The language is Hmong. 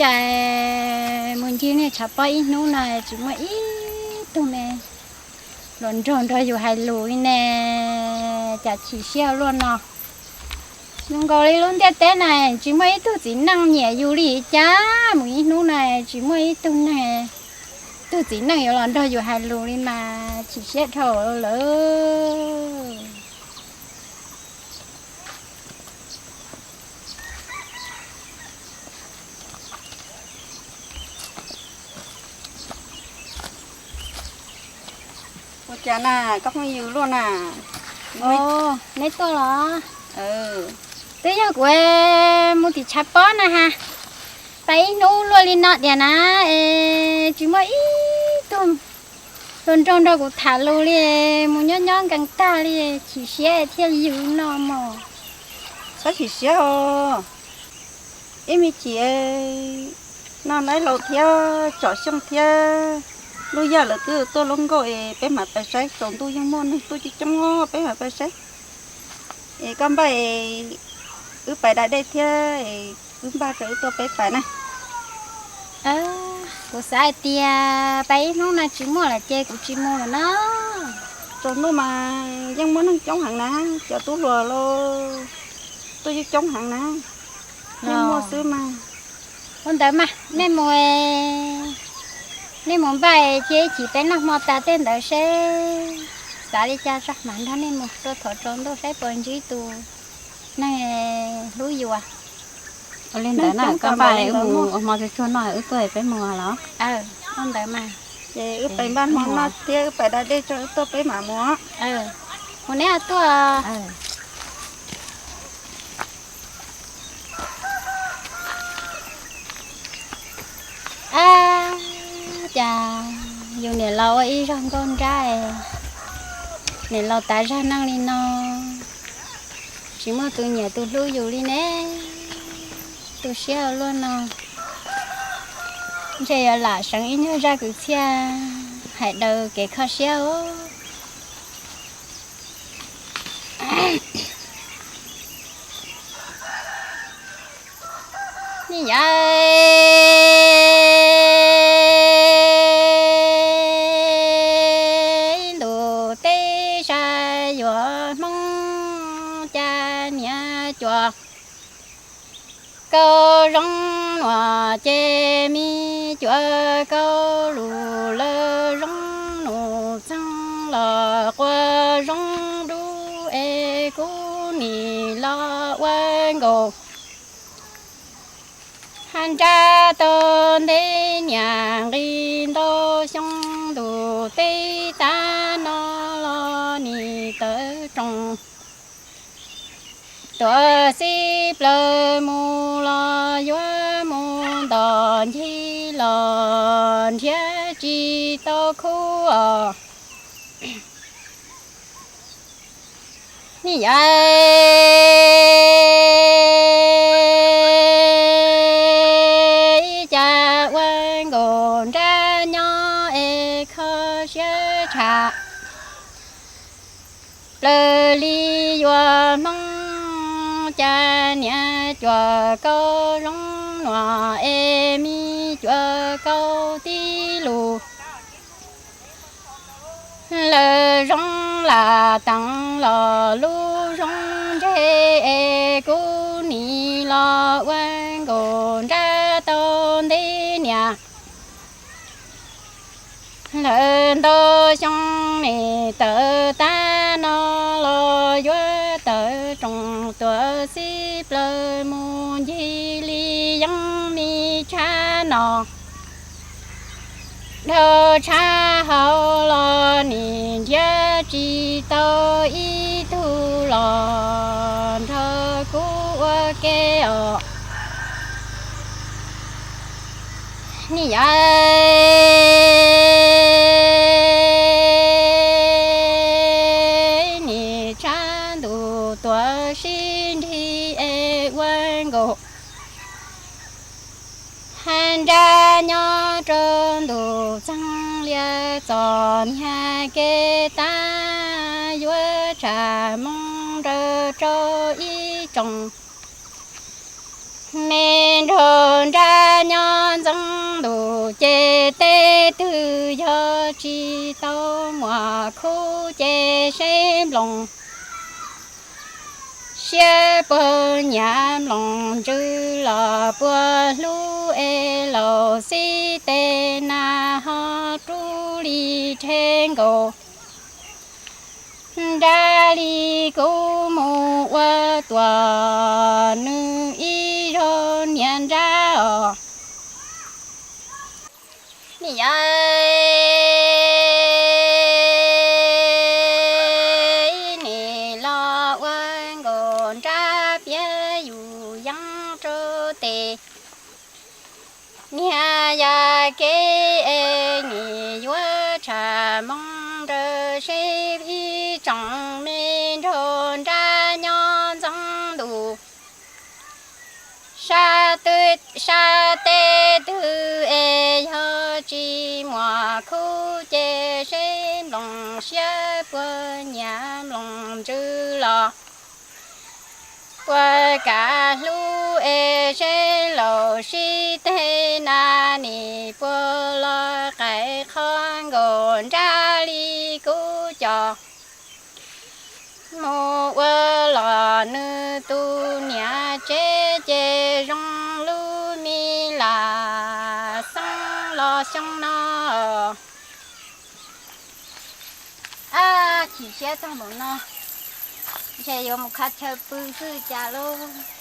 Tais mus ncig niag tshav pob ib hnub no tsis muaj ib tug me hluas nraug nrog yus hais lus li ne, cas chim siab luaj no. Zoo nkaus li lub ntiaj teb na tsis muaj ib tug txiv neej nyiam yus li cas, mus ib hnub na tsis muaj ib tug neeg, tug txiv neej yuav los nrog yus hais lus li mas chim siab dhau lawm. Ua cas na, koj phooj ywg luaj na? Neb tuaj los? Twb yog kuv mus tim tshav pob na ha, pais ib hnub luaj li no tiag na, es tsis muaj ib tug hluas nraug nrog kuv tham lus li, mus nyob nyob nkees tag li, chim siab thiaj yus no mos. Txhob chim siab os, ib me chim noj nab laus thiab tsom xyoo thiab, lub yaj lawv twb tuaj lub nkauj es peb mam pais saib, tsaus ntuj yeej muaj neeg tuaj coob coob, peb mam pais saib. Es koj npaj es wb pais da dej thiab, wb npaj rau wb tuaj peb pais na. Kuv xav hais tias pais ib hnub no tsis muaj lawm ces kuv tsis mus lawm no. Tsaus ntuj mas yeej muaj neeg coob heev na, cov tub hluas los tuaj yeej coob heev na, yeej muaj xwb mas. Ua ntawd mas nej mus, nej mus npaj cia ib chim peb noj hmo tas tej ntawd seb xav li cas tso mam nrog nej mus, tuaj thaum tsaus ntuj saib puas ntsib tus neeg hlub yus. Ua li ntawd na, koj npaj wb mus ua hmo tsuag tsuag noj wb tuaj peb mus los? Ua ntawd mas. Ces wb pais npaj hmo noj thiab wb pais da dej tso wb tuaj peb mam mus. Mus neb tuaj. Ab, cas yus niam laus ua ib zaug nkauj nrab, niam laus tas zog neej li no, tsis muaj tus nyiam tus hlub yus li ne. Tu siab ua luaj no, ntshe yuav lam seev ib nyuag zaj kwv txhiaj hais daws kev kho siab os. Ni yam ntuj teb sab yuav Hmoob cas niam cuam koj zoo nuam ces me cuam koj lus lawv zoo nus txeeg los quas zoo dub es kuv nim los ua nkaus. Hab nrab tau ntev niam nqi ntau xyoo ntuj teb tag no los nim tawv roos. Tuam xib plaws mus los yuav mus ntom ncig los nrhiav tsis tau khub os. Ni yam ib cas ua nkaus nrab nyob es kho siab tshaj plaws li yuav Hmoob cas niam cuam koj zoo nuam es me cuam koj tib lus lawv zoo lam teev los lub zoo ntseg es kuv nim los ua nkaus nrab tau ntev niam. Lawv ntau xyoo nim tawv tag no los yuav tawv roos tuam xib plaws mus ncig li yeeb me tshab no. Dhau tshab hauv los nim nrhiav tsis tau ib tug los nrog kuv ua ke os. Ni yam nim tshab ntuj tuam sib nrig es ua nkaus hab nrab nyob rau ntuj txeeg lias txom nyag kev tag yuav tsham moo nrawm rau ib tsoom me nraug nrab Nyob ntxoov ntuj ces tej twg yog tsis tau muaj khub ces seb nploos siab puas nyiam, nploos ntsws los puas hlub es laus xib teg na ho rub li rhe nkaus. Nrab li kuv mus ua tuam nws ib zaug niam nrab os. Niam yau, nim los ua nkaus nrab piav yus yeeb rau tes. Niag yaj kev es nim yuav tsham moo nrawm seb ib tsoom me nraug nrab nyob ntxoov ntuj. Sab twb sab teb twg es yog tsis muaj khub ces seb nploos siab puas nyiam, nploos ntsws los puas kam hlub es seb laus sib teg na, nim puas los qaim qhov nkaus nrab li kuv cov. Mus ua los nws tus niam tsev ces zoo lub me lam xeeb los xyoo no. Ab, chim siab txog npaum no, ntshe yuav mus khav chaw pw xwb cas lauj.